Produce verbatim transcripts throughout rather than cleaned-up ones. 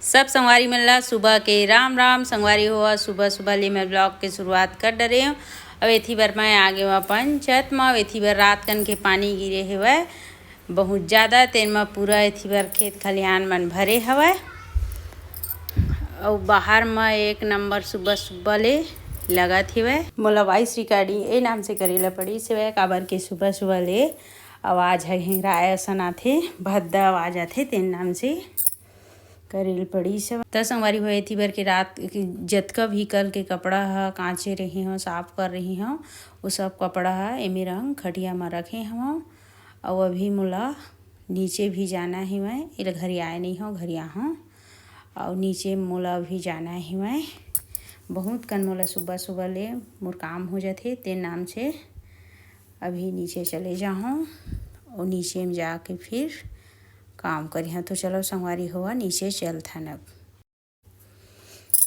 सब संगवारी मन ला सुबह के राम राम। संगवारी हो, सुबह सुबह ले मैं ब्लॉग के शुरुआत कर डरे हूँ। अब एथी बर मैं आ गे हूँ अपन छत म। अब एथी बर रात कन के पानी गिरे हेवय बहुत ज़्यादा, तेन म पूरा एथी बर खेत खलिहान मन भरे हवय। अउ बाहर म एक नंबर सुबह सुबह ले लगत हेवय। मोला वॉइस रिकॉर्डिंग ए नाम से करे ला पड़िस हेवय, काबर के सुबह सुबह ले आवाज़ ह घेंघराए असन आथे, भद्दा आवाज़ आथे, तेन नाम से करे ल पड़िस हवय। त संगवारी हो, एथी बर के रात के जतका भी कल के कपड़ा ह कांचे रही हव, साफ कर रही हव, वो सब कपड़ा ह एमे रंग खटिया म रखे हव। अउ अभी मोला नीचे भी जाना हेवय, एला घरी आए नइ हव, घरी आहव। अउ नीचे मोला अभी जाना हेवय, बहुत कन मोला सुबह सुबह ले मोर काम हो जाथे, ते नाम से अभी नीचे चले जाहूँ अउ नीचे में जाके फिर काम करिहूँ। तो चलो संगवारी हो, नीचे चलथन अब।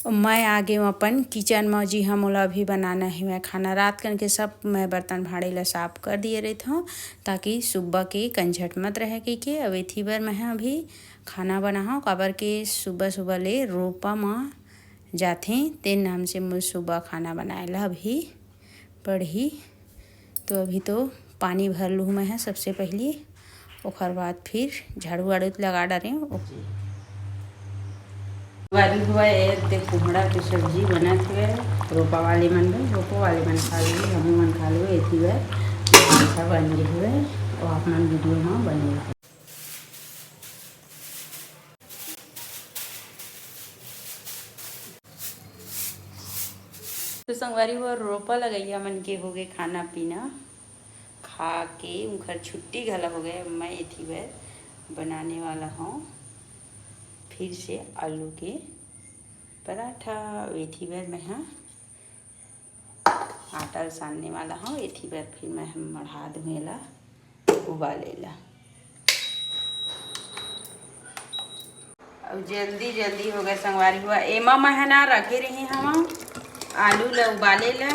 अउ मैं आ गे हूँ अपन किचन म। जी हाँ, मोला अभी बनाना हेवय खाना। रात कन के सब मैं बर्तन भांड़े ला साफ कर दिए रहिथौं, ताकि सुबह के कंझट मत रहे कहिके। अब एथी बर मैं ह अभी खाना बनाहूँ, काबर के सुबह सुबह ले रोपा म जाथे, तेन नाम से मोर सुबह खाना बनाए ला अभी पड़ही। तो अभी तो पानी भर लूँ मैं ह सबसे पहली, ओखर बाद फिर झाड़ू वाड़ू लगा डारे। वाली हुआ एक दे कोहड़ा के सब्जी बनत हुए, रोपा वाले मन बर, रोपो वाले मन खा लेबे, हमू मन खा लेबे, एती बर अच्छा बन रही हुए। और आप मन वीडियो में बने रहो। तो संगवारी हो, रोपा लगइया मन के हो गए खाना पीना, खा के उनकर छुट्टी घला हो गए। मैं एथी बर बनाने वाला हूँ फिर से आलू के पराठा। एथी बर मैं ह आटा ल सानने वाला हूँ। एथी बर फिर मैं ह मढ़ा दूँ एला उबाले ला। अब जल्दी जल्दी हो गए संगवारी हुआ। एमा मैं ह ना रखे रही हूँ आलू ला उबाले ला,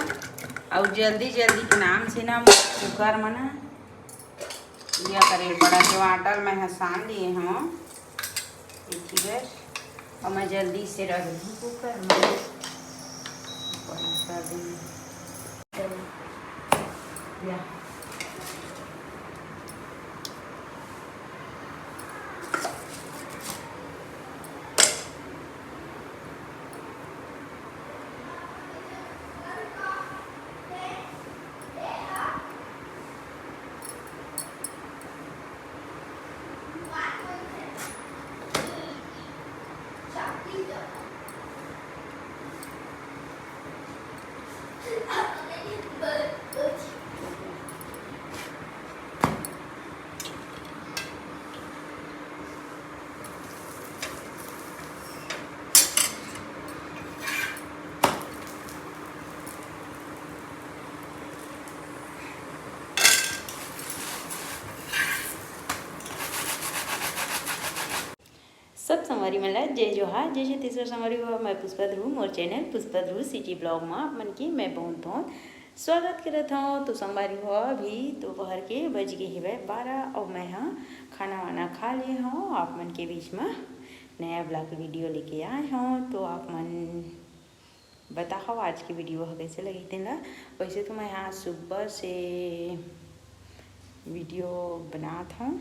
और जल्दी जल्दी के नाम से ना कुकर में ना ये करे पड़ा। टमाटर मैं ह सान लिए हूँ इसी बर, और मैं जल्दी से रख दूँ कुकर में। बड़ा कर दूँ। चलो, या। सब संगवारी मन ला जय जोहार, जय छत्तीसगढ़। संगवारी हो, मैं पुष्पा ध्रुव, मोर चैनल पुष्पा ध्रुव सिटी ब्लॉग में आप मन के मैं बहुत बहुत स्वागत करत हूँ। तो संगवारी हो, अभी दोपहर के बज गए हेवय बारह, और मैं ह खाना वाना खा लिए हूँ। आप मन के बीच में नया ब्लॉग वीडियो लेके आए हूँ, तो आप मन बताओ आज की वीडियो ह कैसे लगी तेन ला। वैसे तो मैं आज सुबह से वीडियो बनात हूँ।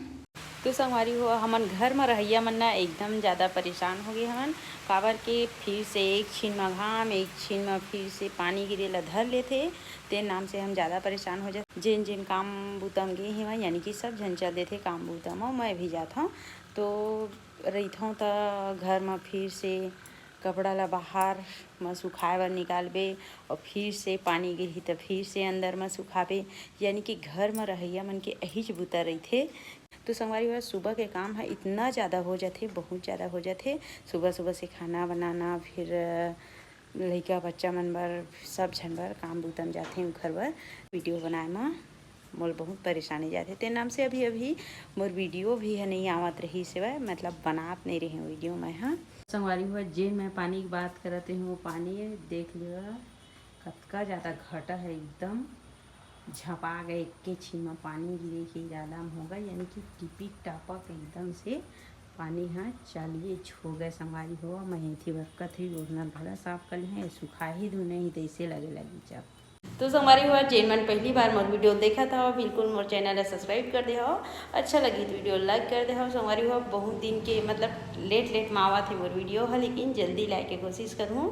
तो संगवारी हो, हमन घर म रहइया मन ना एकदम ज़्यादा परेशान हो गए हवन, काबर के फिर से एक छिन म घाम, एक छिन म फिर से पानी गिरे ला धर लेथे, तेन नाम से हम ज़्यादा परेशान हो जात। जेन जेन काम बुता म गे हेवय, यानी कि सब झन चल देथे काम बुता म, मैं भी जात हूँ। तो रहिथौं त घर म फिर से कपड़ा ला बाहर म सुखाए बर निकालबे, और फिर से पानी गिरही त फिर से अंदर म सुखाबे, यानी कि घर म रहइया मन के अहिच बुता रहिथे। तो संगवारी हो, सुबह के काम ह इतना ज़्यादा हो जाथे, बहुत ज़्यादा हो जाथे। सुबह सुबह से खाना बनाना, फिर लइका बच्चा मन बर, सब झन बर काम बुता म जाथे, उखर बर वीडियो बनाए म मोला बहुत परेशानी जाथे। ते नाम से अभी अभी मोर वीडियो भी ह नहीं आवत रहिस हेवय, मतलब बनात नहीं रही वीडियो मैं ह। संगवारी हो, जेन मैं पानी की बात करत रही हूँ, वो पानी है, देख लियो कतका ज़्यादा घटा है, एकदम झपा गए, एक के छिन में पानी गिरे के ज़्यादा में होगा, यानी कि टिपिक टापक एकदम से पानी ह चालीस हो गए संगवारी हो। मैं एथी बरकत ही ओढ़ना ल घला साफ कर लिहे, सुखा ही धुन नहीं तैसे लगे लगी जब। तो संगवारी हो, जेन मन पहली बार मोर वीडियो देखत हव, बिल्कुल मोर चैनल ला सब्सक्राइब कर दे हव। अच्छा लगी तो वीडियो लाइक कर दे हव। संगवारी हो, बहुत दिन के मतलब लेट लेट में आवत हे मोर वीडियो ह, लेकिन जल्दी लाए के कोशिश करहूँ।